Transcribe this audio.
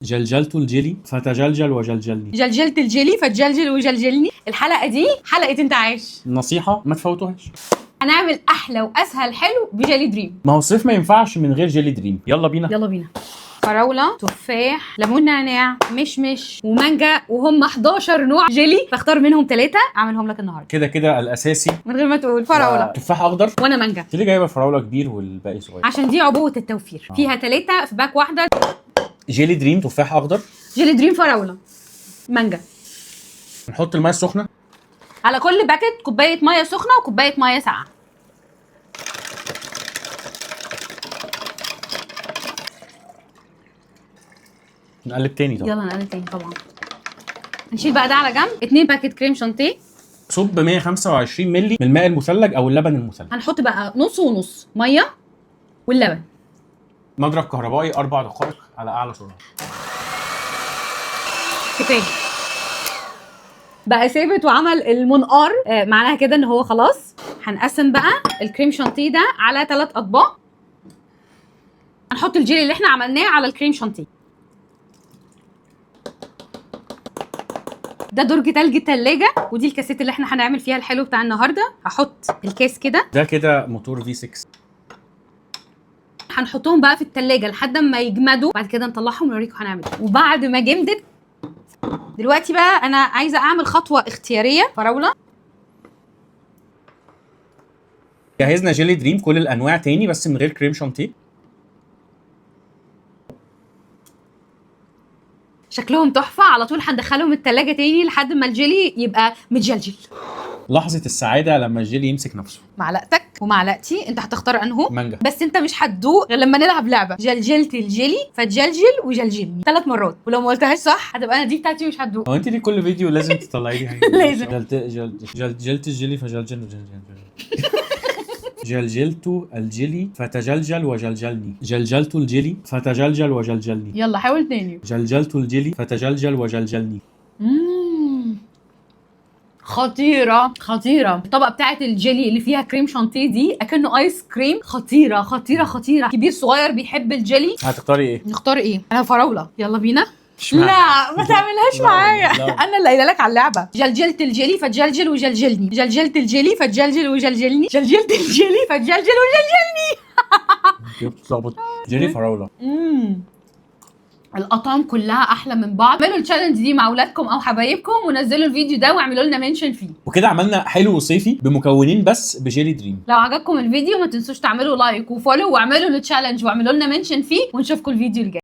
جلجلت الجيلي فتجلجل وجلجلني. جلجلت الجيلي فتجلجل وجلجلني. الحلقة دي حلقة انت عايش. نصيحة ما تفوتوهاش. هنعمل احلى واسهل حلو بجيلي دريم. ما هو الصيف ما ينفعش من غير جيلي دريم. يلا بينا يلا بينا. فراوله، تفاح، ليمون نعناع، مشمش، ومانجا، وهم 11 نوع جيلي، فاختار منهم 3 اعملهم لك النهارده. كده كده الاساسي من غير ما تقول فراوله. تفاح اخضر وانا مانجا. انت ليه جايبه فراوله كبير والباقي صغير؟ عشان دي عبوة التوفير. فيها 3 في pack واحدة. جيلي دريم تفاح اخضر، جيلي دريم فراوله، مانجا. نحط المية السخنة على كل باكت كوباية مية سخنة وكوبايه مية ساقعه. نقلب تاني طبعا. يلا نقلب تاني طبعا. نشيل بقى ده على جنب. 2 باكت كريم شانتيه. صب 125 مللي من الماء المثلج او اللبن المثلج. هنحط بقى نص ونص مية واللبن. مضرب كهربائي 4 دقائق على اعلى سرعة. كفاية بقى ثابت وعمل المنقار، معناها كده ان هو خلاص. هنقسم بقى الكريم شانتيه ده على 3 اطباق. هنحط الجيلي اللي احنا عملناه على الكريم شانتيه. ده درج تلج التلاجة، ودي الكاسات اللي احنا هنعمل فيها الحلو بتاع النهارده. هحط الكاس كده. ده كده موتور V6. هنحطهم بقى في التلاجة لحد ما يجمدوا، بعد كده نطلعهم ونوريكم هنعمل ايه. وبعد ما جمدت دلوقتي بقى انا عايزه اعمل خطوة اختيارية. فراوله. جهزنا جيلي دريم كل الانواع تاني بس من غير كريم شانتيه. شكلهم تحفة. على طول هندخلهم التلاجة تاني لحد ما الجيلي يبقى متجلجل. لحظة السعادة لما الجيلي يمسك نفسه. معلقتك ومعلقتي، انت هتختار انهو؟ مانجا. بس انت مش هتدوق غير لما نلعب لعبه. جلجلت الجيلي فتجلجل وجلجلني 3 مرات، ولو ما قلتهاش صح هتبقى انا دي بتاعتي ومش هتدوق. هو انت ليه كل فيديو لازم تطلعي لي حاجة؟ لازم. جلجلت الجيلي فجلجل وجلجل. جلجلت الجيلي فتجلجل وجلجلني. جلجلت الجيلي فتجلجل وجلجلني. يلا حاول تاني. جلجلت الجيلي فتجلجل وجلجلني. خطيرة خطيرة. الطبقة بتاعت الجيلي اللي فيها كريم شانتيه دي اكنه ايس كريم. خطيرة خطيرة خطيرة. كبير صغير بيحب الجيلي. هتختاري ايه؟ نختار ايه؟ انا فراولة. يلا بينا. اشمعنى؟ لا ما تعملهاش لا، معايا. لا. انا اللي قايله لك على اللعبة. جلجلت الجيلي فتجلجل وجلجلني. جلجلت الجيلي فتجلجل وجلجلني. جلجلت الجيلي فتجلجل وجلجلني. بتلخبط. جيلي فراوله. الاطعم كلها احلى من بعض. اعملوا ال challenge دي مع اولادكم او حبايبكم ونزلوا الفيديو ده واعملوا لنا mention فيه. وكده عملنا حلو صيفي بمكونين بس بجيلي دريم. لو عجبكم الفيديو ما تنسوش تعملوا like و follow واعملوا ال challenge واعملوا لنا mention فيه، ونشوفكم الفيديو الجاي.